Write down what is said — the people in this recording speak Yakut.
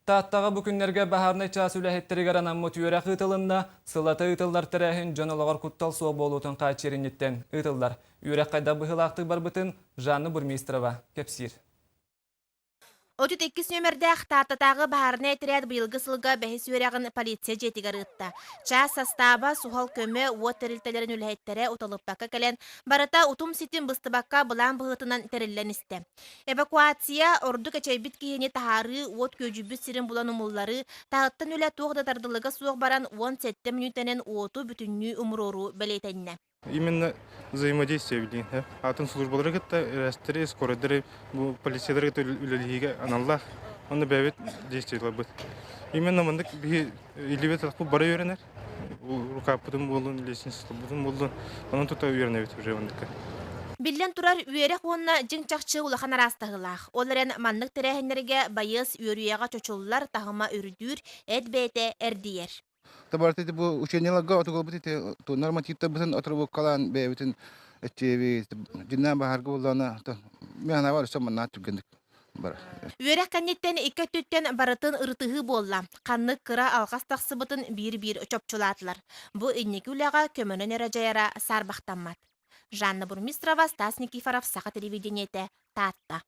Тааттаҕа бу күннэргэ баһаарынай чаас үлэһиттэригэр анаммыт үөрэх ыытылынна. Сыллата ыытыллар тэрээһин дьон олоҕор куттал суох буолуутун хааччыйар инниттэн ыытыллар. Үөрэх хайдах быһыылаахтык барбытын Жанна Бурмистрова кэпсиир. 32 нүөмэрдээх Тааттатааҕы баһаарынай этэрээт быйылгы сылга бэһис үөрэҕин полиция дьиэтигэр ыытта. Чаас састааба, суһал көмө, уот тэрилтэлэрин үлэһиттэрэ уталыппакка кэлэн, барыта утум-ситим быстыбакка былаан быһыытынан тэриллэн истэ. Эвакуация, ордук эчэйбит киһини таһаарыы, уот күөдьүйбүт сирин булан умулларыы, таһыттан үлэ туох да тардылыга суох баран 17 мүнүүтэнэн уоту бүтүннүү умуруоруу бэлиэтэннэ. Именно взаимодействие билигин атын службалары кытта РС-тэри, скорайдары, бу полициялары кытта үлэлэһиигэ аналлаах. Онно бэйэбит действиеларбыт. Именно маннык биһи илибит атахпыт бары үөрэнэр. Рукавпытын буоллун, лестницабытын буоллун, онон тута үөрэнэбит уже манныкка. Биллэн турар, үөрэх уонна дьиҥ-чахчы улахан араастаһыылаах. Ол эрэн маннык тэрээһиннэргэ байыас үөрүйэҕэ чочуллар, таһыма үрдүүр, эт бэйэтэ эрдийэр. Табарыт ити бу учениеларга отугулбут ити нормативтарбытын отробуккалаан бэйэбитин эчиэби дьиннээн баһарга буоллаҕына мен санаабар өссө маннаат түргэнник бар. Үөрэх кэнниттэн икки өттүттэн барытын ырытыһыы буолла. Ханнык кыра алҕас тахсыбытын биир-биир чопчулаатылар. Бу инники үлэҕэ көмөнөн эрэ дьайара саарбахтаммат. Жанна Бурмистрова, Стас Никифоров, Саха телевидениетэ, Таатта.